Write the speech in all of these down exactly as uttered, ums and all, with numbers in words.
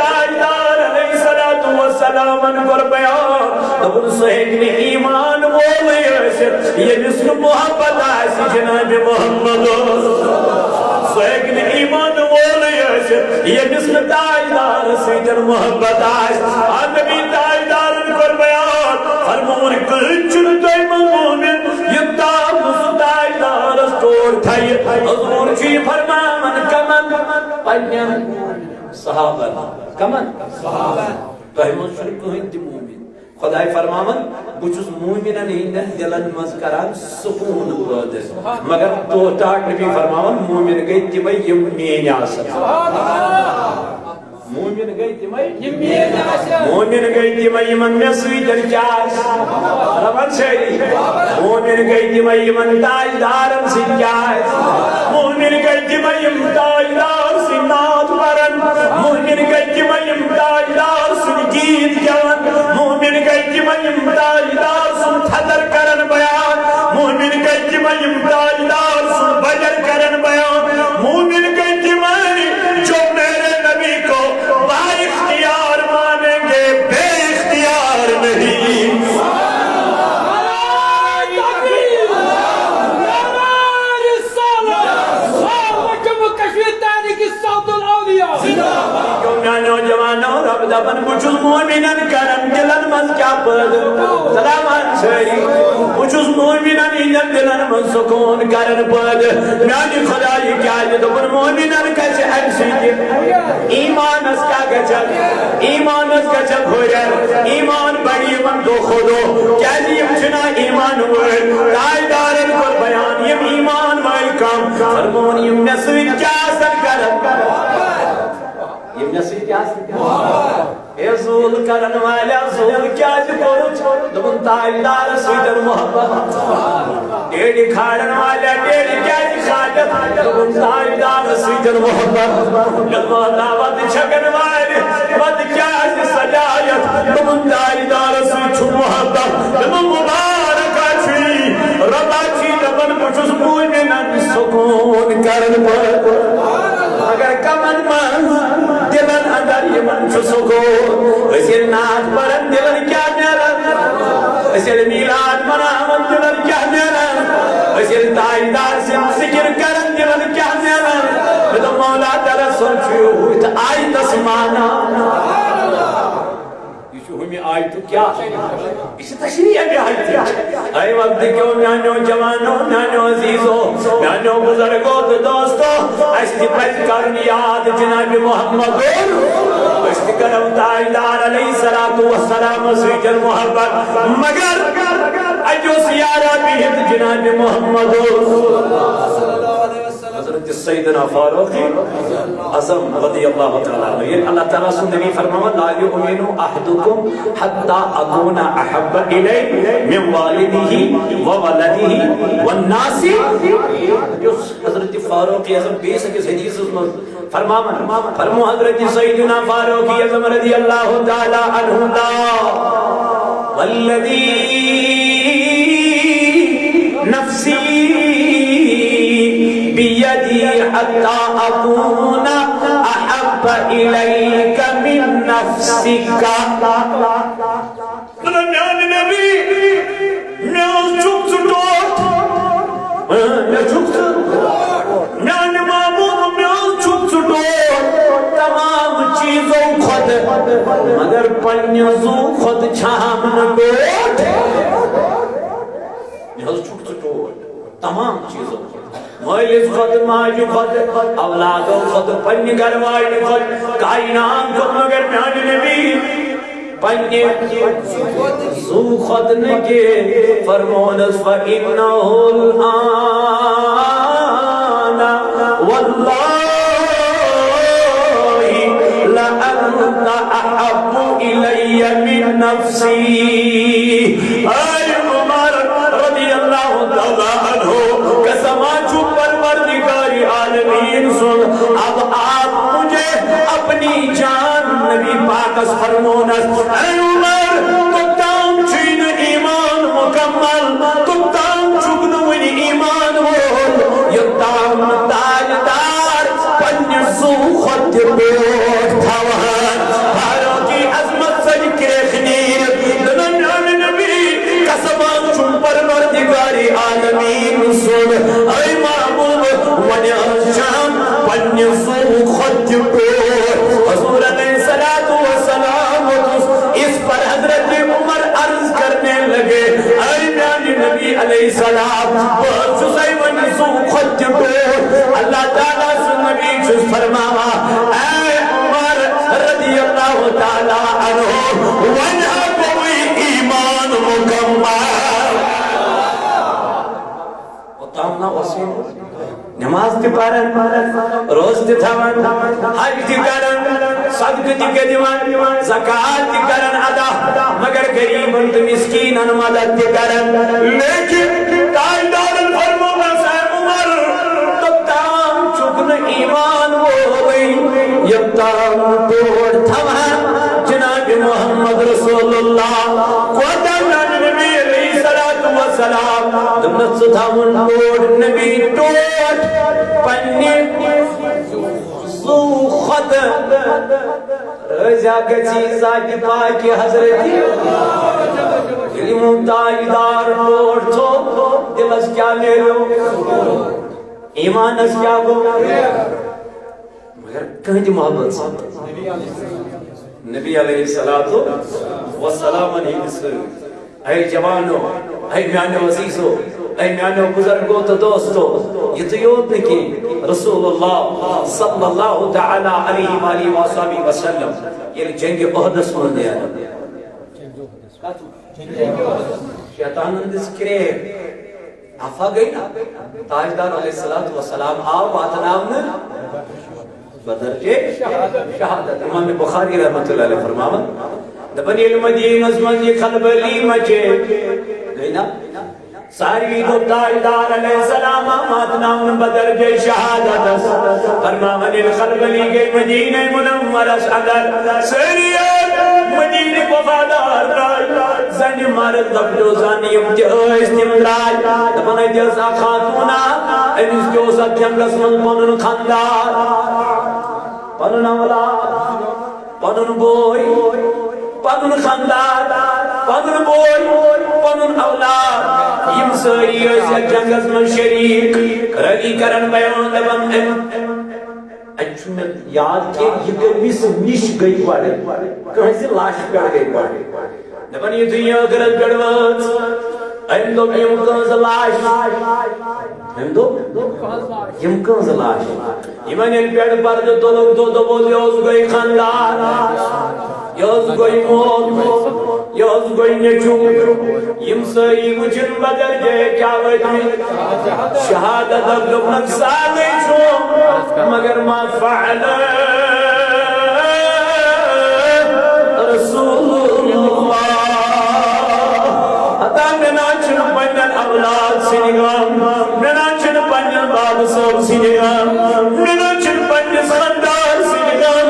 تاجدار علیہ الصلوۃ والسلامن کوٚر بیان، دوٚپُن، سُہ ہیٚکہِ نہٕ ایمان وولٕے ٲسِتھ، ییٚمِس نہٕ محبت آسہِ جناب محمد۔ سُہ ہیٚکہِ نہٕ ایمان وولٕے ٲسِتھ، ییٚمِس نہٕ تاجدارس سۭتۍ محبت آسہِ۔ آ نبی تاجدارن کوٚر بیان، فرمووُن، کٕہٕنۍ چھُنہٕ تۄہہِ منٛز مومن، یوٚتام نہٕ سُہ تاجدارس ٹوٹھ تھایہِ۔ حضور چھُ یہِ فرماوان کمن؟ پننٮ۪ن صحابن۔ کمن؟ صحابن۔ تۄہہِ منٛز چھُنہٕ کٕہٕنۍ تہِ مومن۔ خۄداے فرماوان، بہٕ چھُس مومنن ہٕنٛدٮ۪ن دِلن منٛز کران سکوٗن پٲدٕ۔ مگر تو ٹاٹھ نبی فرماوان، مومن گٔے تِمے یِم میٲنۍ آسن۔ مومن گٔے تِمے۔ یِم میٲنۍ آسن۔ مومن گٔے تِمے یِمن مےٚ سۭتۍ کیٛاہ آسہِ؟ ربن شٲعری۔ مومن گٔے تِمے یِمن تاجدارن سۭتۍ کیٛاہ آسہِ؟ مومن گٔے تِمے یِم تاجدار سٕنٛدۍ نعت پرن۔ مومن گٔے تِمے یِم تاجدار سُنٛد گیٖت گٮ۪وَن۔ مومن گٔے تِمے یِم تاجدار سُنٛد تھدر کرن بیان۔ مومن گٔے تِمے یِم تاجدار سُنٛد بجر کرن بیان۔ مومن گٔے تِمے جو میرے نبی کو با اختیار مانیں گے، بے اختیار نہیں۔ میانیو جوانو، رب دپان، بہٕ چھُس مومنن کران دِلن منٛز کیٛاہ پٲدٕ؟ سلامت چھٲری۔ بہٕ چھُس مومنن ہٕنٛدٮ۪ن دِلن منٛز سکوٗن کران پٲدٕ۔ میانہِ خدایہِ کیٛازِ دوٚپُن مومنن گژھِ اَمہِ سۭتۍ؟ ایمانس کیٛاہ گژھِ؟ ایمانس گژھِ ہُرٮ۪ر۔ ایمان بڑِ یِمن دۄہ کھۄتہٕ دۄہ۔ کیٛازِ یِم چھِنہ ایمان وٲلۍ؟ تاجدارن کوٚر بیان، یِم ایمان وٲلۍ کم؟ فرمووُن، یِم مےٚ سۭتۍ کیٛاہ آسن کران؟ یِم مےٚ سۭتۍ کیٛاہ آسن کران؟ اے زوٗل کرن والیا، زوٗل کیٛازِ کوٚرُتھ؟ دوٚپُن، تاجدارس سۭتۍ محبت۔ ڈیڈِ کھالن والیا، ڈیڈِ کیٛازِ کھالتھ؟ دوٚپُن، تاجدارس سۭتۍ محبت۔ ییٚلہِ وعدہ وعدٕ چھکن والہِ، وعدٕ کیٛازِ سجایتھ؟ دوٚپُن، تاجدارس سۭتۍ چھُ محبت۔ دوٚپُن، مبارک چھُ یی، رۄبا چھُ یی دپان، بہٕ چھُس مومنن سکوٗن کرن پٲدٕ۔ مگر کمن منٛز؟ دِلن اندر یِمن چھُ سکوٗن۔ أسۍ ییٚلہِ نعت پرن، دِلن کیٛاہ میلان؟ أسۍ ییٚلہِ میلاد مناوان، دِلن کیٛاہ میلان؟ أسۍ ییٚلہِ تاجدار سٕنٛز ذِکِر کران، دِلن کیٛاہ میلان؟ مےٚ دوٚپ، مولا تعالیٰ سُنٛد چھُ یوٗت آیتس معنہ۔ یہِ چھُ ہُمہِ آیتُک کیٛاہ؟ یہِ چھِ تشریح اَمہِ آیتٕچ۔ اے وقت کیو میانیو جوانو، میانیو عزیزو، میانیو بزرگو تہٕ دوستو، اَسہِ تہِ پَزِ کَرُن یاد جناب محمد۔ أسۍ تہِ کَرو تاجدار علیہ الصلوۃ والسلام سۭتۍ محبت، مگر اَتہِ اوس یارا بِہِتھ جناب محمد۔ حضرت سیدنا فاروق اعظم رضی اللہ تعالیٰ عنہ، ییٚلہِ اللہ تعالیٰ سُنٛد نبی فرماوان، لا یؤمن احدکم حتی اکون احب الیہ من والدہ و ولدہ والناس۔ یُس حضرت فاروق اعظم بیٚیِس أکِس حدیثس منٛز فرماوان، فرمو حضرت سیدنا فاروق اعظم رضی اللہ تعالیٰ عنہ، لا والذی نفسی بیدی حتی اکون احب الیک من نفسک۔ میانہِ نبی، مےٚ اوس چھُکھ ژٕ ٹوٹھ۔ اۭں، مےٚ چھُکھ ژٕ۔ میانہِ محبوب، مےٚ اوس چھُکھ ژٕ ٹوٹھ۔ تمام چیٖزو کھۄتہٕ، مگر پننہِ زُو کھۄتہٕ چھام نہٕ ٹوٹھ۔ مےٚ حظ چھُکھ ژٕ ٹوٹھ تمام چیٖزو کھۄتہٕ۔ مٲلِس کھۄتہٕ، ماجہِ کھۄتہٕ، اولادو کھۄتہٕ، پننہِ گرٕ واجنہِ کھۄتہٕ، کائنات کھۄتہٕ، مگر میانہِ نبی پننہِ زُو کھۄتہٕ نہٕ کینٛہہ۔ فرمونس، فإنه الآن واللہ لأنت أحب إلي من نفسي۔ اے عمر رضی اللہ تعالیٰ عنہ، قسم چھُ پروردگار عالمین سُنٛد، اب آپ مجھے اپنی جان، نبی پاکس فرمونس، اے عمر، توٚتام چھُے نہٕ ایمان مکمل، توٚتام چھُکھ نہٕ وُنہِ ایمان وول، یوٚتام نہٕ تاجدار پننہِ زُو کھۄتہٕ تہِ بوٹھ تھاوان۔ نماز تہِ پران، روزٕ تہِ تھاوان، حج تہِ کران، صدقہٕ تہِ دِوان، زکوٰۃ تہِ کران ادا، مگر غریبن تہٕ مسکینن مدد تہِ کران۔ لیکن تاجدارن فرموونس، اے عمر، توٚتام چھُکھ نہٕ ایمان وولٕے، یوٚتام نہٕ ٹوٹھ تھاوہن جناب محمد رسول اللہ۔ کوتاہ تام نبی علیہ الصلوۃ والسلام، دوٚپنس، ژٕ تھاوُن ٹوٹھ نبی ٹوٹھ پننہِ زُو کھۄتہٕ رٲضیا گژھی ذاتِ پاکہِ حضرت۔ ییٚلہِ یِمو تاجدار ٹوٹھ ژھوٚن، دِلس کیٛاہ میلیو؟ ایمانس کیٛاہ گوٚو؟ مگر کٕہٕنٛدِ محبت سۭتۍ۔ نبی علیہ الصلوۃ والسلام ہٕنٛدِ سۭتۍ۔ اے جوانو، اے میانیو عزیزو، اے میانیو بزرگو تہٕ دوستو، یِتُے یوت نہٕ کینٛہہ، رسول اللہ صلی اللہ تعالیٰ علیہ وآلہ وصحبہ وسلم ییٚلہِ جنگِ احدس منٛز نیران، شیطانن دِژ کرٛیک، دفعہ گٔے نا۔ تاجدار علیہ الصلوۃ والسلام آو واتناونہٕ بدرجے شہادت۔ امام بخاری رحمۃ اللہ علیہ فرماوان، دپان، ییٚلہِ مدینس منٛز یہِ کھلبلی مچے، گٔے نا؟ ساروی دوٚپ، تاجدار علیہ السلام آو واتناونہٕ بدرجے شہادتس۔ فرماوان، ییٚلہِ کھلبلی گٔے مدینہ منورس اندر، سٲری ٲسۍ مدینہٕ وفادار درٛاے۔ زنہِ مرد لۄکٹیو زن یِم تہِ ٲسۍ، تِم درٛاے۔ دپان، اتہِ ٲس اکھ خاتوٗنا، أمِس تہِ اوس اتھ جنگس منٛز پنُن خاندار، پنُن اولاد، پنُن بوے، پنُن خاندار، پنُن بوے، پنُن اولاد۔ یِم سٲری ٲسۍ اتھ جنگس منٛز شریٖک۔ رٲوی کران بیان، دپان، أمۍ اَتہِ چھُ مےٚ یاد کہِ یہِ کٔمِس نِش گٔے گۄڈٕ، کٲنٛسہِ لاشہِ پٮ۪ٹھ گٔے گۄڈٕ۔ دَپان، یُتھُے یہِ ٲخرَس پٮ۪ٹھ وٲژ، أمۍ دوٚپ، یِم کٕہٕنٛز لاش؟ أمۍ دوٚپ، یِم کٕہٕنٛز لاش؟ یِمَن ییٚلہِ پٮ۪ٹھ پردٕ تُلُکھ، دوٚپ، دوٚپُس، یہِ اوس گٔے خانٛدار، یہِ اوس گٔے مول، یہِ اوس گوٚو نیٚچوٗ۔ یِم سٲری وٕچھِن بدل جایہِ کیٛاہ وٲتمٕتۍ۔ شہادت دوٚپنَکھ سہلٕے چھُ، مگر ما فعل رسول اللہ۔ ہتا مےٚ نہ چھُنہٕ پنٛنٮ۪ن اولاد سٕنٛدِ غم، مےٚ نہ چھُنہٕ پنٛنٮ۪ن بابہٕ صٲب سٕنٛدِ غم، مےٚ نہ چھُنہٕ پنٛنِس خانٛدار سٕنٛدِ غم،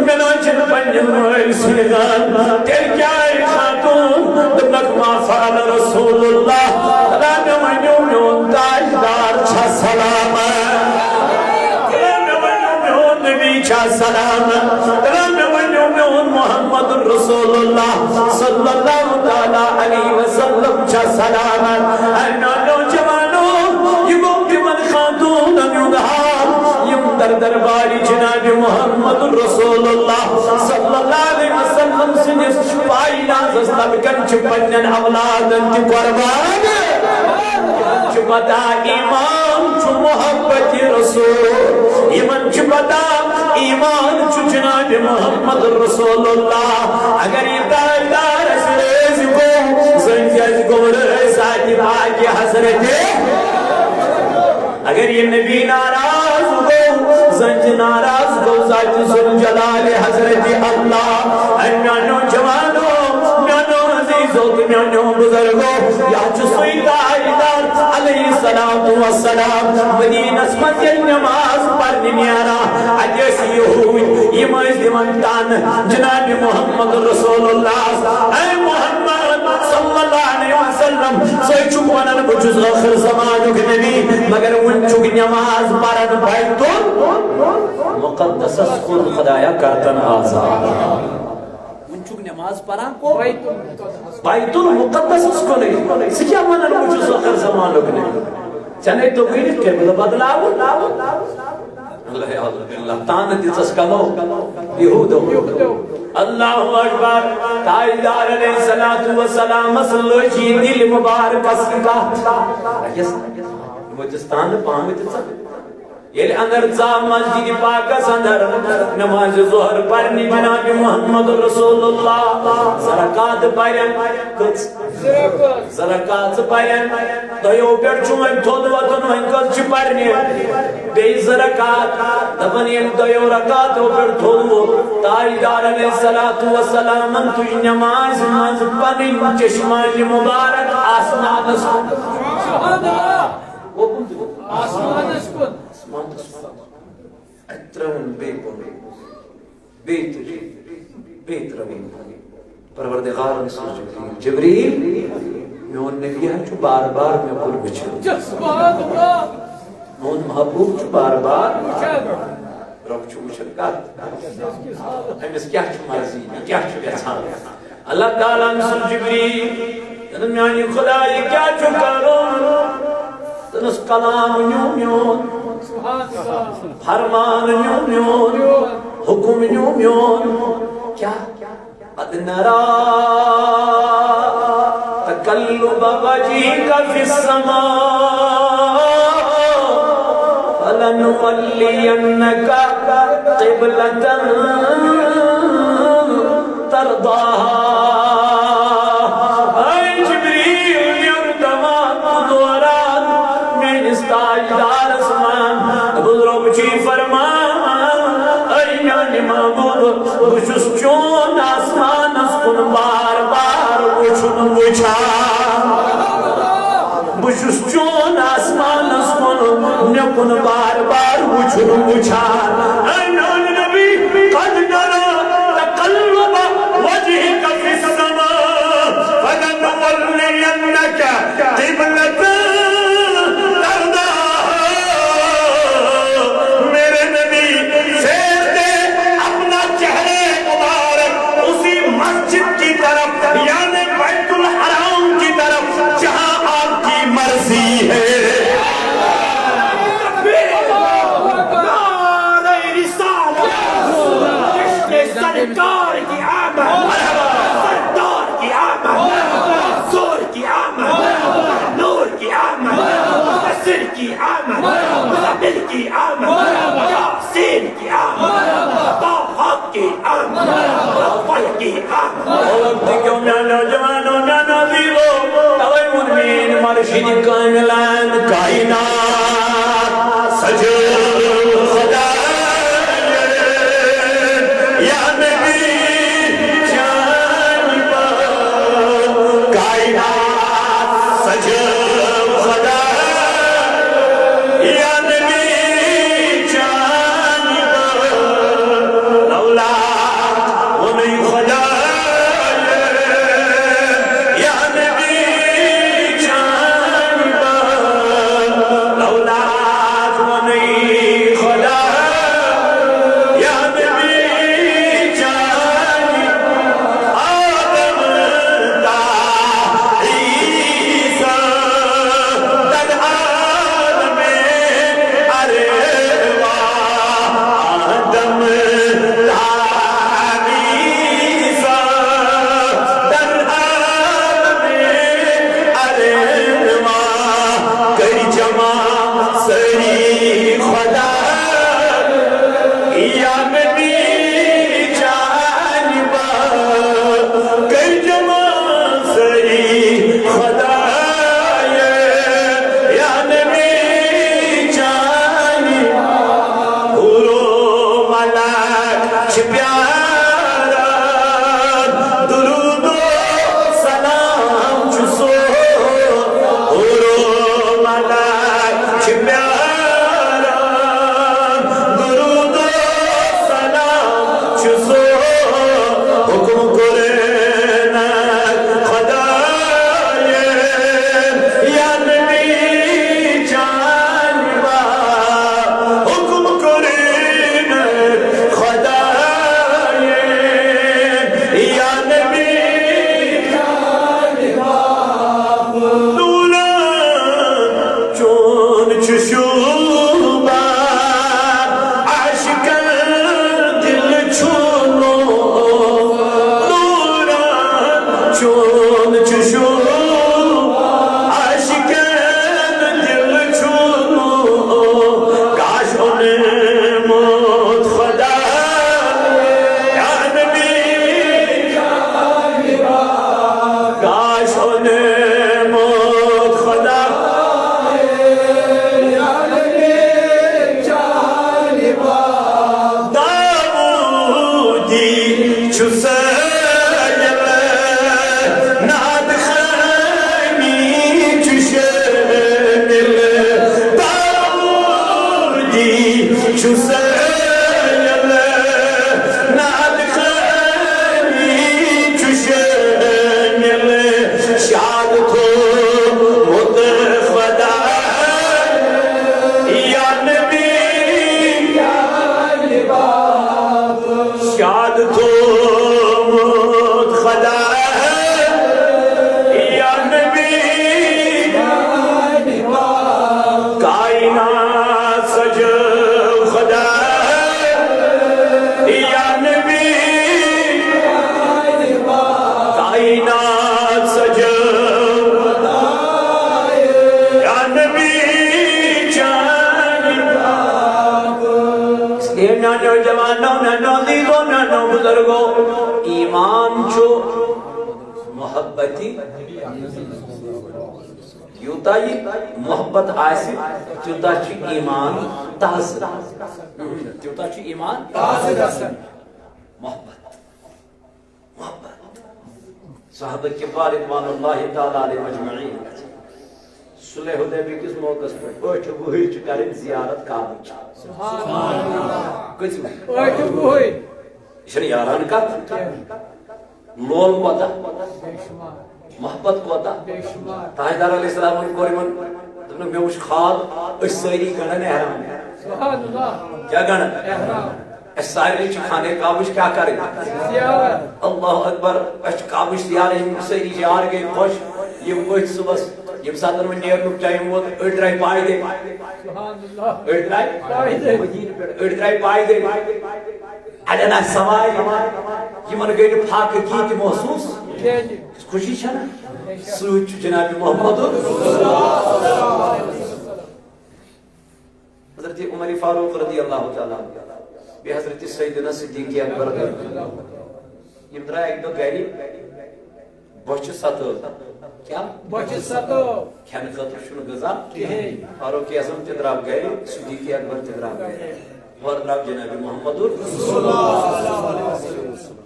مےٚ نہ چھُنہٕ پنٛنٮ۪ن مٲلۍ سٕنٛدِ غم۔ تیٚلہِ کیٛاہ آے خاتوٗن؟ دوٚپنَکھ، ما فعل رسول اللہ؟ خدا مےٚ ؤنِو، میون تاجدار چھا سلامت؟ خدا مےٚ ؤنِو، میون نبی چھا سلامت؟ خدا مےٚ ؤنِو، میون محمد رسول اللہ صلی اللہ تعالیٰ علیہ وسلم چھا سلامت؟ اے میانیو جوانو، یہِ گوٚو تِمن خاتوٗنن ہُنٛد حال، یِم در دربارِ جناب محمد رسول اللہ صلی اللہ علیہ وسلم سٕنٛدِس پاینازس تل کن چھِ پننٮ۪ن اولادن تہِ قربان۔ یِمن چھِ پتہ ایمان چھُ محبت رسول، یِمن چھِ پتہ ایمان چھُ جناب محمد رسول اللہ۔ اگر یہِ تاجدار اسہِ رٲضۍ گوٚو، زن تہِ اسہِ گوٚو رٲضۍ ذاتِ پاکہِ حضرت۔ اگر یہِ نبی ناراض گوٚو، زن تہِ ناراض گوٚو ذاتِ ذوالجلال حضرت اللہ۔ اے میانیو جوانو، میانیو عزیزو تہٕ میانیو بزرگو، یہِ حظ چھُ سُے تاجدار علیہ الصلوۃ والسلام۔ مدینس منٛز ییٚلہِ نماز پرنہِ نیران، اتہِ ٲسۍ یہوٗدۍ، یِم ٲسۍ دِوان طعنہٕ جناب محمد رسول اللہ۔ اے محمد صلی اللہ علیہ وسلم، ژٕ چھُکھ ونان بہٕ چھُس ٲخر زمانُک نبی، مگر وُنہِ چھُکھ نماز پران بیت المقدسس کُن، خدایا کر تن آزاد۔ وُنہِ چھُکھ نماز پران کوٚت؟ بیت المقدسس کُنٕے۔ ژٕ کیٛاہ ونان بہٕ چھُس ٲخر زمانُک نبی؟ ژےٚ نے توٚگُے نہٕ قبلہٕ بدلاوُن۔ العیاذ باللہ، تانہٕ دِژس کمو یہودو۔ اللہ اکبر۔ تاجدار علیہ الصلوۃ والسلامس لٔج یہِ دِلہِ مبارکس کتھ۔ یس، یِمو دِژ تانہٕ پانہٕ دِژ۔ ییٚلہِ اندر ژاو مسجد پاکس اندر، نماز ظہر پرنہِ جناب محمد رسول اللہ، زٕ رکعت پرن۔ کٔژ؟ زٕ رکعت پرن۔ دۄیو پٮ۪ٹھ چھُ وۄنۍ تھوٚد وۄتھُن، وۄنۍ کٔژ چھِ پرنہِ؟ بیٚیہِ زٕ رکعت۔ دپان ییٚلہِ دۄیو رکعتو پٮ۪ٹھ تھوٚد ووٚتھ، تاجدار علیہ الصلوۃ والسلامن تُج نمازِ منٛز پنٕنۍ چشمانِ مبارک آسمانس کُن۔ آسمانس کُن۔ آسمانس کُن۔ اتہِ ترٲوٕن بیٚیہِ بۄن۔ بیٚیہِ تُجہِ، بیٚیہِ ترٲوٕن۔ پروردگارن سوٗز جبریل، جبریل، میون نبی ہا چھُ بار بار مےٚ کُن وٕچھان۔ سبحان اللہ۔ میون محبوب چھُ بار بار۔ رۄب چھُ وٕچھان کتھ۔ أمِس کیٛاہ چھُ مرضی، یہِ کیٛاہ چھُ یژھان؟ اللہ تعالیٰ ہن سوٗز جبریل، دوٚپُن، میانہِ خدا، یہِ کیٛاہ چھُ کرُن؟ دوٚپنس، کلام نیوٗ میون، فرمان نیوٗ میون، حُکُم نیوٗ میون۔ کیٛاہ؟ قد نرى تقلب وجهك في السماء فلنولينك قبلة ترضاها۔ اے جبریل، میون دماغ دوران میٲنِس تاجدارس ون۔ بزرگ چھُ فرمان، اے میانہِ محبوب، بہٕ چھُس چون آسمانس کُن بار بار وٕچھُن وٕچھان۔ بہٕ چھُس چون آسمانس کُن، مےٚ کُن بار بار وٕچھُن وٕچھان۔ اے میون نبی، قد نرى تقلب وجهك في السماء فلنولينك قبلة ترضاها۔ میرے نبی، پھیر دے اپنا چہرہ مبارک اسی مسجد کی طرف، یعنی بیت الحرام کی طرف، جہاں آپ کی مرضی ہے۔ نعرہ رسالت، عشق سرکار کی آمد، سردار کی آمد، منصور کی آمد، نور کی آمد، مدثر کی آمد، مزمل کی آمد، یاسین کی آمد، طه کی آمد، اول کی آمد۔ اولد دیگه میانه جوانو میانه دیلو، توی مرمین مرشد کاملان کائنات سجل خدا یا نبی جان با کائنات سجل خدا یا نبی جان با لولا ولی خدا یا نبی جان با ناد خوانی چھُ شٲمِل، داوودی چھُ سٲیِل۔ ناد خوانی چھُ شٲمِل، شاد تھوٚومُت خۄدایَن۔ یا نبی، شاد تھوٚومُت خۄدایَن۔ یا نبی، کائنات سجٲو خۄدایَن۔ یا نبی، کائنات سجٲو۔ یا نبی چانہِ۔ اس لیے میانیو جوانو، میانیو عزیزو، میانیو بزرگو، ایمان چھُ محبتی۔ یوٗتاہ یہِ محبت آسہِ، تیوٗتاہ چھُ ایمان تازٕ۔ تیوٗتاہ چھُ ایمان تازٕ گژھان۔ محبت۔ محبت۔ صحابہ کبار رضوان اللہ تعالیٰ علیہم اجمعین۔ صلح حدیبیہ کِس موقعس پٮ۪ٹھ ٲٹھِ وُہٕرۍ چھِ کرٕنۍ زیارت کعبٕچ۔ کٔژِ وُہٕرۍ؟ ٲٹھِ وُہٕرۍ۔ یہِ چھَنہٕ یاران کتھ۔ لول کوتاہ؟ محبت کوتاہ؟ تاجدار علیہ السلامن کوٚر یِمن، دوٚپنکھ، مےٚ وُچھ خواب، أسۍ سٲری گنٛڈن احرام۔ کیٛاہ گنٛڈن؟ اَسہِ سارنٕے چھِ خانہ کعبٕچ کیٛاہ کَرٕنۍ؟ زیارت۔ اللہ اکبر۔ اَسہِ چھِ کعبٕچ زیارت، یِم سٲری یار گٔے خۄش۔ یِم ؤتھۍ صُبحس، ییٚمہِ ساتہٕ وۄنۍ نیرنُک ٹایم ووت، أڑۍ درٛاے پایدٔلۍ۔ سبحان اللہ۔ أڑۍ درٛاے پایدٔلۍ۔ مدیٖنہٕ پٮ۪ٹھ، أڑۍ درٛاے پایدٔلۍ۔ اَڑٮ۪ن آسہِ سوارِ، یِمن گٔے نہٕ فاقہٕ گی تہِ محسوٗس۔ کِہیٖنۍ۔ خوشی چھَنہٕ؟ سۭتۍ چھُ جناب محمد۔ حضرت عمر فاروق رضی اللہ تعالیٰ عنہ، بیٚیہِ حضرت سیدنا صدیق اکبر رضی اللہ عنہ۔ یِم درٛاے اَکہِ دۄہ گرِ، بۄچھِ ستٲو۔ کیٛاہ؟ بۄچھِ ستٲو۔ کھٮ۪نہٕ خٲطرٕ چھُنہٕ غذا کِہیٖنۍ۔ فاروق اعظم تہِ درٛاو گرِ، صدیق اکبر تہِ درٛاو گرِ۔ ہورٕ درٛاو جناب محمد رسول اللہ۔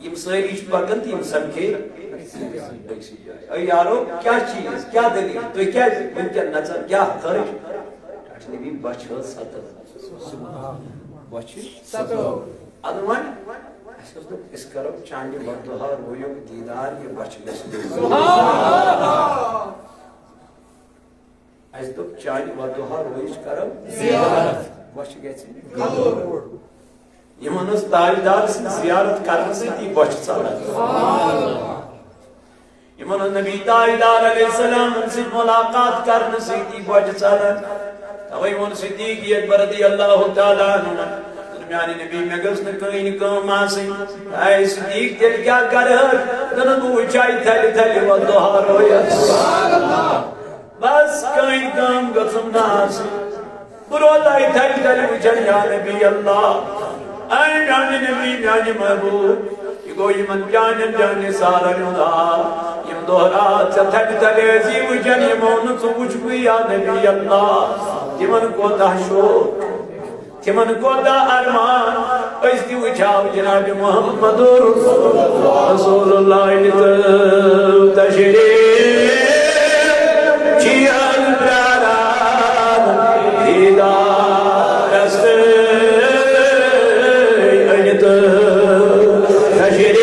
یِم سٲری چھِ پکان تہٕ یِم سمکھے أکسٕے جایہِ۔ اے یارو، کیٛاہ چیٖز، کیٛاہ دٔلیٖل؟ تُہۍ کیٛازِ وٕنکٮ۪ن نژان؟ کیٛاہ خٲہِش؟ نبی بۄچھِ ہٲژ ستٲو۔ بۄچھِ ستٲو۔ اَدٕ وۄنۍ اَسہِ اوس دوٚپ، أسۍ کرو چانہِ ودُہا رویُک دیٖدار، یہِ بۄچھِ گژھِ دِل۔ اَسہِ دوٚپ، چانہِ ودُہا رویِچ کرو زیارت۔ بۄچھِ گژھِ۔ یِمن ٲس تاجدار سٕنٛز زیارت کرنہٕ سۭتی بۄچھِ ژلان۔ یِمن اوس نبی تاجدار علیہ السلام سۭتۍ ملاقات کرنہٕ سۭتی بۄچھِ ژلان۔ توے ووٚن صدیق اکبر رضی اللہ تعالیٰ عنہ، دوٚپُن، میانہِ نبی، مےٚ گٔژھ نہٕ کٕہٕنۍ کٲم آسٕنۍ۔ اے صدیق، تیٚلہِ کیٛاہ کرٕ؟ دوٚپُن، بہٕ وٕچھے تھلہِ تھلہِ ودُہا رویَس۔ بس کٕہٕنۍ کٲم گٔژھٕم نہٕ آسٕنۍ۔ بہٕ روزٕ أتھۍ تھلہِ تلہِ وٕچھان، یا نبی اللہ، اے میانہِ نبی، میانہِ محبوب، یہِ گوٚو یِمن جانٮ۪ن جانہِ سارن ہُنٛد حال۔ یِم دۄہ راتھ ژےٚ تھلہِ تلہِ ٲسی وٕچھان، یِمو نہٕ ژٕ وٕچھکھٕے، یا نبی اللہ۔ تِمن کوتاہ شوق، تِمن کوتاہ ارمان، أسۍ تہِ وٕچھو جناب محمد رسول اللہ۔ تشریف چھِ یَن پیاران دیدارس سۭتۍ أنِتھ۔ تشریف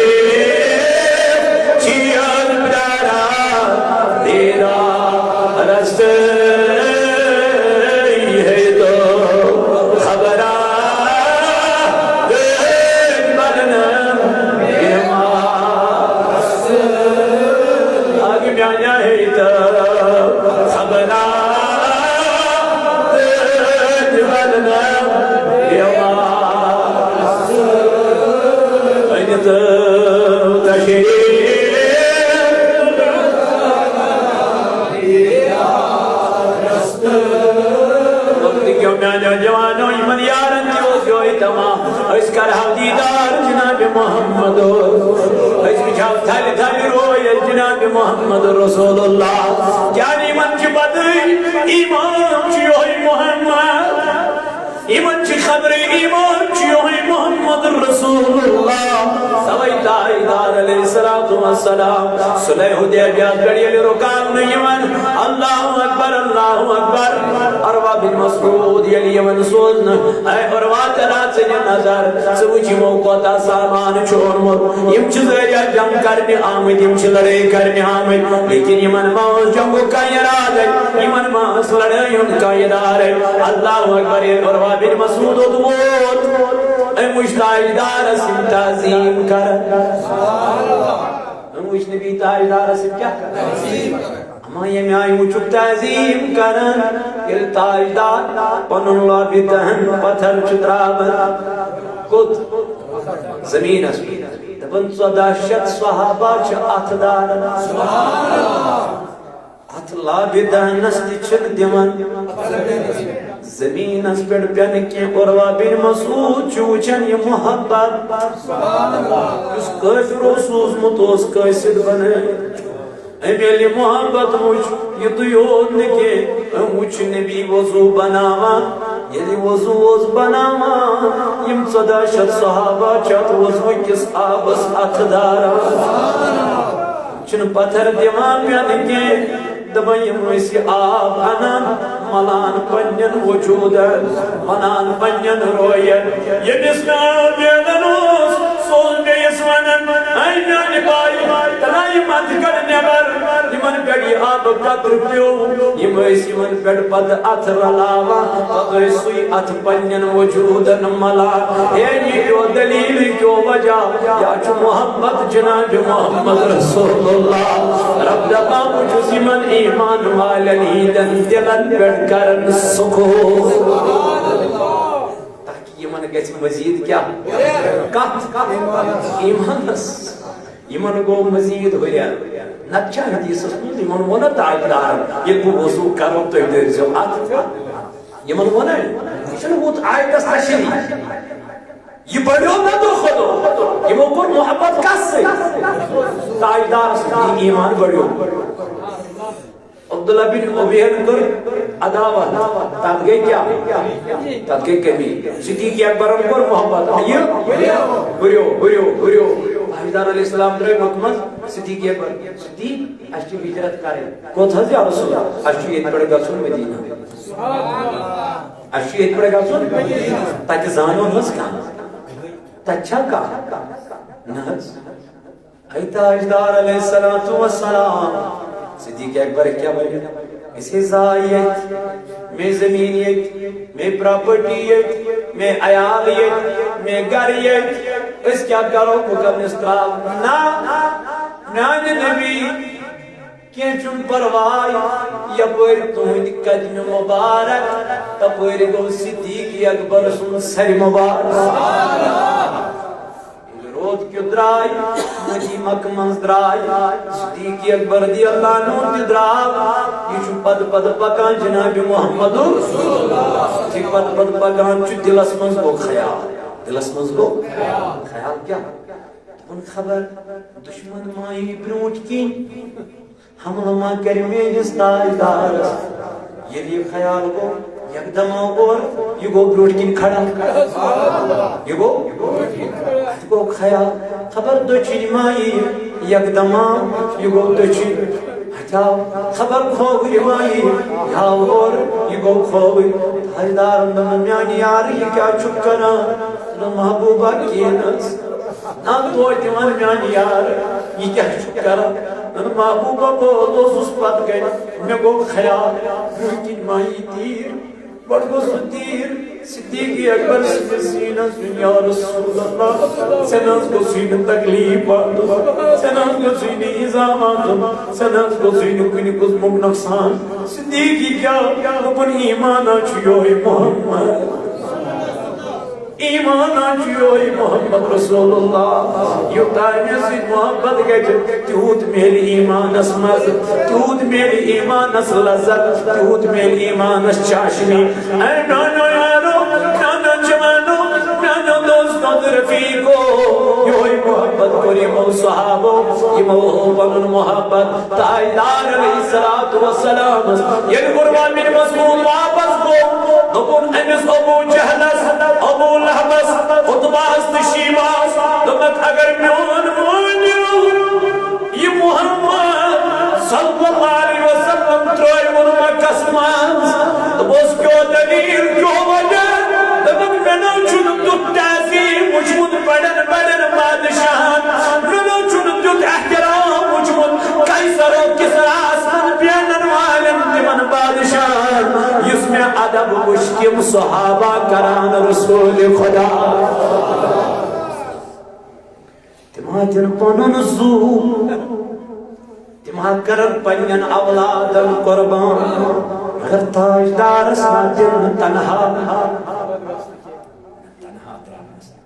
چھِ یَن پیاران دیدارس سۭتۍ۔ ہے تو خبرا گٔے بنن بیمار۔ اگ میانیا ہے تو خبرا گٔے بنن بیمار۔ أنِتھ تشریف۔ وقت کیو میانیو جوانو، یِمن یارن تہِ اوس یِہوٚے تمام۔ أسۍ کرہاو دیٖدار جناب محمد۔ أسۍ وٕچھہاو تھلہِ تھلہِ رویس جناب محمد رسول اللہ۔ کیٛاہ یِمن چھِ پتہٕے، ایمان چھُ یِہوٚے محمد۔ یِمن چھِ امر ایمان چھُ یِہوٚے محمد رسول اللہ۔ توے تاجدار علیہ الصلوۃ والسلام صلح حدیبیہ پٮ۪ٹھ ییٚلہِ رُکاونہٕ یِوان، اللہ اکبر، اللہ اکبر، عروہ بن مسعود ییٚلہِ یِوان سوزنہٕ، اے عروہ، ترا ژٕ نہِ نظر، ژٕ وٕچھ یِمو کوتاہ سامان چھُ اوٚنمُت۔ یِم چھِ ظٲہرا جنگ کرنہِ آمٕتۍ، یِم چھِ لڑٲے کرنہِ آمٕتۍ، لیکن یِمن ما اوس جنگُک کانٛہہ ارادے، یِمن ما ٲس لڑٲے ہُنٛد کانٛہہ ارادے۔ اللہ اکبر، ییٚلہِ عروہ بن مسعود اوٚت ووت، أمۍ وٕچھ تاجدارس یِم تعظیم کران۔ أمۍ وٕچھ نبی تاجدارس یِم کیٛاہ کران؟ اما ییٚمہِ آیہِ وٕچھُکھ تعظیم کران، ییٚلہِ تاجدار پنُن لابہِ دہن پتھر چھُ ترٛاوان۔ کوٚت؟ زٔمیٖنس پٮ۪ٹھ۔ دپان، ژۄداہ شیٚتھ صحابہ چھِ اتھٕ داران۔ اتھ لابہِ دہنس تہِ چھِنہٕ دِوان زٔمیٖنس پٮ۪ٹھ پٮ۪نہٕ کینٛہہ۔ عروہ بن مسعود چھُ وٕچھان یہِ محبت، یُس کٲفرو سوٗزمُت اوس قٲصد بنٲوِتھ۔ أمۍ ییٚلہِ محبت وٕچھ، یُتُے یوت نہٕ کینٛہہ، أمۍ وٕچھ نبی وضوٗ بناوان۔ ییٚلہِ وضوٗ اوس بناوان، یِم ژۄداہ شیٚتھ صحابہ چھِ اتھ وضوٗ کِس آبس اتھٕ داران۔ چھِنہٕ پتھر دِوان پٮ۪نہٕ کینٛہہ۔ دپان، یِم ٲسۍ یہِ آب انان، ملان پننٮ۪ن وجوٗدن، ونان پننٮ۪ن روین۔ ییٚمِس نہٕ آب مِلان اوس، سُہ اوس بیٚیِس ونان، اے میانہِ بایہِ، تلایہِ مت کڑ نٮ۪بر، یِمن پٮ۪ٹھ یہِ آبہٕ قطرٕ پیوٚو۔ یِم ٲسۍ یِمن پٮ۪ٹھ پتہٕ اتھٕ رلاوان، پتہٕ ٲسۍ سُے اتھٕ پننٮ۪ن وجوٗدن ملان۔ ہے، یہِ کیو دلیل، یہِ کیو وجہ؟ یا چھُ محبت جناب محمد رسول اللہ۔ رب دپان، بہٕ چھُس یِمن ایمان والٮ۪ن ہٕنٛدٮ۪ن دِلن پٮ۪ٹھ کران سکوٗن۔ تاکہ یِمن گژھِ مزید کیٛاہ؟ کتھ؟ ایمانس۔ یِمن گوٚو مزید ہُرٮ۪ر۔ نتہٕ چھا حدیثس منٛز یِمن ووٚن نا تاجدارن، ییٚلہِ بہٕ وضوٗ کرو، تُہۍ دٲرۍزیو اتھ۔ یِمن ووٚن نا، یہِ چھُنہٕ ووت آیتس تشریح۔ یہِ بڑیو نہ دۄہ کھۄتہٕ دۄہ۔ یِمو کوٚر محبت کس سۭتۍ؟ تاجدارس سۭتۍ۔ یہِ ایمان بڑیو۔ عبداللہ بن ابیَن کٔر عداوت۔ تتھ گٔے کیٛاہ؟ تتھ گٔے کمی۔ صدیق اکبرن کوٚر محبت۔ یہِ ہُریو، ہُریو، ہُریو۔ تاجدار علیہ السلام درٛاے مکہٕ منٛز۔ صدیق اکبر، صدیق، اسہِ چھِ ہجرت کرٕنۍ۔ کوٚت حظ یا رسول اللہ؟ اسہِ چھُ ییٚتہِ پٮ۪ٹھ گژھُن مدینہ۔ اسہِ چھُ ییٚتہِ پٮ۪ٹھ گژھُن۔ تتہِ زانُن حظ کانٛہہ؟ تتہِ چھا کانٛہہ؟ نہ حظ۔ اے تاجدار علیہ الصلوۃ والسلام، صدیق اکبر کیٛاہ ونہِ؟ اسے زاے ییٚتہِ، مے زمین ییٚتہِ، مے پراپرٹی ییٚتہِ، مے عیال ییٚتہِ، مے گرٕ ییٚتہِ۔ أسۍ کیٛاہ کرو؟ بہٕ کرٕ نہٕ استعمال۔ نہ، میانہِ نبی، کینٛہہ چھُنہٕ پرواے، یپٲرۍ تُہٕنٛدۍ قدمہِ مبارک، تپٲرۍ گوٚو صدیق اکبر سُنٛد سرِ مبارک۔ ییٚلہِ روت کیُتھ درٛاے، مدی مکہٕ منٛز درٛاے، صدیق اکبر رضی اللہ عنہ تہِ درٛاو۔ یہِ چھُ پتہٕ پتہٕ پکان جناب محمد۔ یُتھُے پتہٕ پتہٕ پکان چھُ، دِلس منٛز گوٚو خیال۔ دِلس منٛز گوٚو خیال کیٛاہ؟ دوٚپُن، خبر دُشمن ما یی برٛونٛٹھ کِنۍ؟ حملہٕ ما کرِ میٲنِس تاجدارس؟ ییٚلہِ یہِ خیال گوٚو، یکدم آو اورٕ، یہِ گوٚو برٛونٛٹھ کِنۍ کھڑا۔ یہِ گوٚو، اَتھ گوٚو خیال، خبر دٔچھِنۍ ما یِیہِ، یکدم آو، یہِ گوٚو دٔچھِنۍ۔ اَتھ آو، خبر کھووٕرۍ ما یِیہِ، یہِ آو اورٕ، یہِ گوٚو کھووٕرۍ۔ تاجدارن دوٚپُن، میانہِ یارٕ، یہِ کیٛاہ چھُکھ کران؟ دوٚپُن، محبوبہ، کِہیٖنۍ نہٕ حظ۔ نہ توتہِ وَن میٛانہِ یارٕ، یہِ کیٛاہ چھُ کران؟ نہ، نہ، محبوبہ، بہٕ اوسُس پتہٕ کَنہِ، مےٚ گوٚو خیال، برٛونٛہہ کِنۍ ما یی تیٖر۔ گۄڈٕ گوٚو سُہ تیٖر صدیق اکبر سٕنٛدِس سیٖنس دیُن، یا رسول اللہ، ژےٚ نہ حظ گوٚژھُے نہٕ تکلیٖف واتُن، ژےٚ نہ حظ گوٚژھُے نہٕ ایٖزا واتُن، ژےٚ نہ حظ گوٚژھُے نہٕ کُنہِ قٕسمُک نۄقصان۔ صدیقی کیٛاہ؟ دوٚپُن، ایٖمانا چھُ یِہوٚے محمد۔ ایٖمانا چھُ یِہوٚے محمد رسول اللہ۔ یوٗتاہ أمِس سۭتۍ محبت گژھِ، تیوٗت میلہِ ایٖمانس مزٕ، تیوٗت میلہِ ایٖمانس لذت، تیوٗت میلہِ ایٖمانس چاشنی۔ اے میانیو یارو، میانیو جوانو، میانیو دوستو تہٕ رفیقو، یِہوٚے محبت کوٚر یِمو صحابو، یِمو ہوو پنُن محبت تاجدار علیہ الصلوۃ والسلامس۔ ییٚلہِ عروہ بن مسعود واپس گوٚو، دوٚپُن أمِس ابو جہلس، اوس کیٛاہ دٔلیٖل، کیٛاہ وجہ؟ دوٚپُکھ، مےٚ نہٕ چھُنہٕ تیُتھ تعظیٖم وُچھمُت بڑٮ۪ن بڑٮ۪ن بادشاہن، مےٚ نہٕ چھُنہٕ تیُتھ احترام وُچھمُت قیصر و کسراہس منٛز بیہن والٮ۪ن تِمن بادشاہن، یُس مےٚ ادب وُچھ تِم صحابہ کران رسول خدا۔ تِم ہا دِن پنُن زُو، تِم ہا کرن پننٮ۪ن اولادن قربان، مگر تاجدارس نہ دِن نہٕ تنہا۔ تنہا ترٛاونس نہٕ۔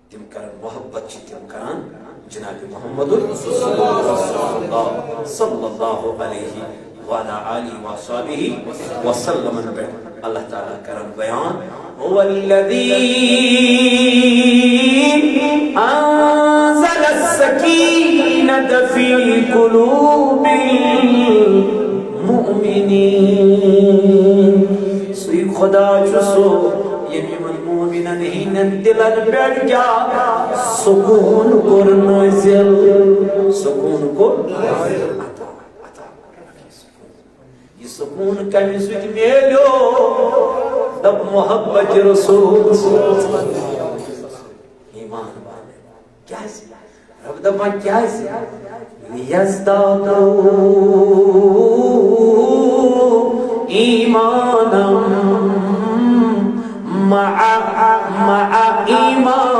تِم کرن محبت، چھِ تِم کران جناب محمد رسول اللہ صلی اللہ علیہ وعلی آلہ وصحبہ وسلم پٮ۪ٹھ۔ اللہ تعالیٰ کرن بیان، هو الذي أنزل السكينة في قلوب المؤمنين۔ سُے خدا چھُ سُہ، ییٚمۍ یِمن مومنن ہٕنٛدٮ۪ن دِلن پٮ۪ٹھ کیٛاہ؟ سکوٗن کوٚر نٲزِل۔ سکوٗن کوٚر۔ یہِ سکوٗن کمہِ سۭتۍ میلیو؟ دپ محبت رسول۔ ایمان والے۔ کیٛازِ؟ رب دپان کیٛازِ؟ لِیَزْدَادُوا إِيمَانًا مَعَ، مَعَ إِيمَانِهِمْ۔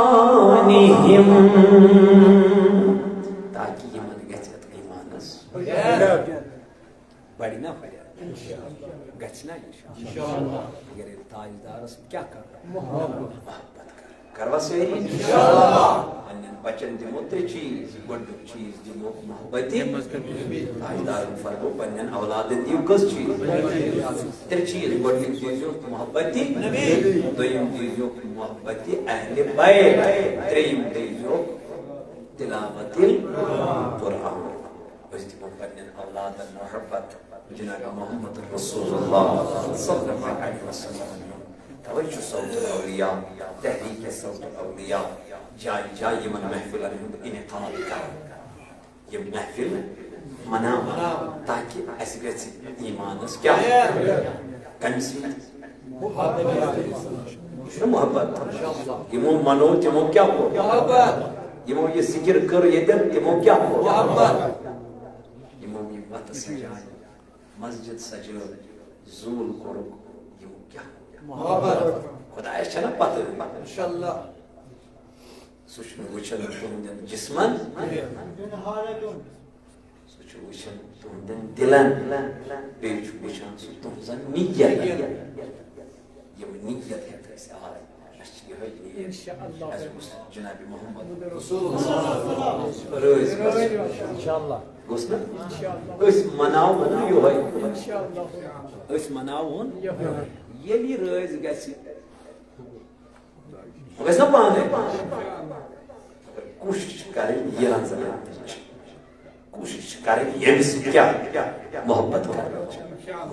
تاکہِ یِمن گژھِ اتھ ایمانس بڑِ نا ہُرٮ۪ر۔ گژھِ نا انشاءاللہ۔ اگر ییٚلہِ تاجدارس کیٛاہ کرو؟ محبت کرو۔ کروا سٲری؟ انشاءاللہ۔ پننٮ۪ن بچن دِمو ترٛےٚ چیٖز۔ گۄڈٕنیُک چیٖز دِمو محبتی۔ تاجدارن فرمو پننٮ۪ن اولادن دِیِو کٔژ چیٖز؟ ترٛےٚ چیٖز۔ گۄڈٕنیُک دیٖزیوکھ محبتی۔ دوٚیِم دیٖزیوکھ محبتی اہلِ بیت۔ ترٛیٚیِم دیٖزیوکھ تلاوت القرآن۔ أسۍ دِمو پننٮ۪ن اولادن محبت جناب محمد رسول اللہ صلی اللہ علیہ وسلم۔ توے چھُ صوت الاولیاء، تحریک صوت الاولیاء جایہِ جایہِ یِمن محفلن ہُنٛد انعقاد کران، یِم محفل مناوان، تاکہِ اسہِ گژھِ ایمانس کیٛاہ؟ کمہِ سۭتۍ؟ چھُنہ محبت؟ یِمو منو، تِمو کیٛاہ کوٚر؟ یِمو یہِ ذکر کٔر ییٚتٮ۪ن، تِمو کیٛاہ کوٚر؟ یِمو یہِ وتہٕ سجایہِ، مسجد سجٲو، زوٗل کوٚرُکھ، یِمو کیٛاہ کوٚر؟ خدایس چھنہ پتہ؟ سُہ چھُنہٕ وٕچھان تُہنٛدٮ۪ن جسمن، سُہ چھُ وٕچھان تُہنٛدٮ۪ن دِلن، بیٚیہِ چھُ وٕچھان سُہ تُہنٛزن نیتن۔ یِم نیت ہٮ۪تھ أسۍ آے، اَسہِ چھِ یِہوٚے نیت۔ انشاءاللہ۔ اَسہِ گوٚژھ جناب محمد رسول اللہ رٲضۍ گژھُن۔ انشاءاللہ۔ گوٚژھ نا؟ انشاءاللہ۔ أسۍ مناوون یِہوٚے۔ انشاءاللہ۔ أسۍ مناوون یِہوٚے۔ ییٚلہِ یہِ رٲضۍ گژھِ، وۄنۍ گژھِ نا پانے۔ مگر کوٗشِش چھِ کَرٕنۍ یہِ رَنٛزٕ رَنٛزٕ۔ کوٗشِش چھِ کَرٕنۍ ییٚمہِ سۭتۍ کیٛاہ؟ محبت کَرٕنۍ۔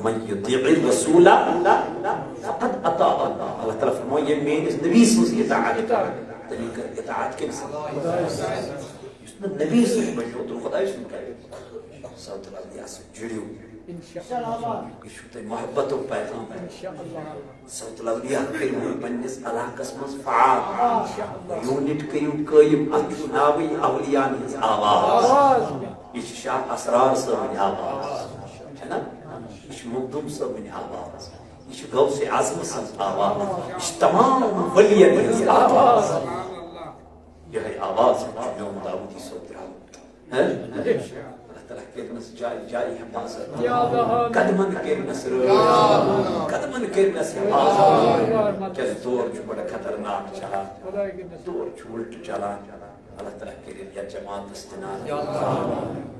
من یطیع الرسول فقد اطاع اللہ۔ اللہ تعالیٰ فرماوان، ییٚمۍ میٲنِس نبی سٕنٛز اطاعت کٔر، تٔمۍ کٔر اطاعت کٔمۍ سٕنٛز؟ یُس نہٕ نبی سُنٛد بنیو، تہٕ خۄداے سُنٛد کَرِ۔ صوت الاولیاء سۭتۍ جُڑِو۔ انشاءاللہ۔ یہِ چھُو تۄہہِ محبتُک پیغام۔ انشاءاللہ۔ صوت الاولیاء کٔرِو پننِس علاقس منٛز فعال۔ انشاءاللہ۔ یوٗنٹ کٔرِو قٲیِم، اَتھ چھُ ناوٕے اولیاءن ہٕنٛز آواز۔ آواز۔ یہِ چھِ شاہ اسرار صٲبٕنۍ آواز۔ چھےٚ نا؟ یہِ چھِ مخدوٗم صٲبٕنۍ آواز۔ یہِ چھِ غوث اعظم سٕنٛز آواز۔ یہِ چھِ تمام ؤلین ہٕنٛز آواز۔ یِہوٚے آواز چھُ میون داوودی صٲب تہِ آمُت۔ ہہ؟ اللہ تعالیٰ کٔرِنَس جایہِ جایہِ حفاظت۔ قدمن کٔرِنَس رٲچھ۔ قدمن کٔرِنَس حفاظت۔ کیٛازِ دور چھُ بڑٕ خطرناک چلان۔ دور چھُ اُلٹہٕ چلان۔ اللہ تعالیٰ کٔرِن یَتھ جماعتَس تہِ نار۔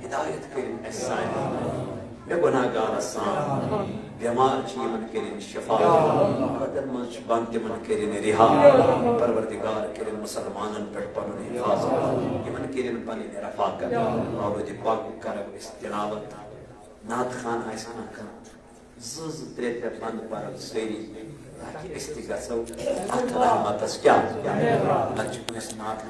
ہدایت کٔرِن اَسہِ سارنٕے۔ مےٚ گۄناہ گارس سان۔ بٮ۪مار چھِ، یِمن کٔرِن شفا۔ قبرن منٛز چھِ بنٛد، تِمن کٔرِن رِہا۔ پروردگار کٔرِن مُسلمانن پٮ۪ٹھ پنُن حفاظت۔ یِمن کٔرِن پنٕنۍ رفاقت۔ مولود پاکُک کرو أسۍ تلاوت۔ نعت خوان آسہِ کانٛہہ کانٛہہ۔ زٕ زٕ ترٛےٚ ترٛےٚ بنٛد پرو سٲری، تاکہِ أسۍ تہِ گژھو اتھ رحمتس کیٛاہ؟ نتہٕ چھِ کٲنٛسہِ نعت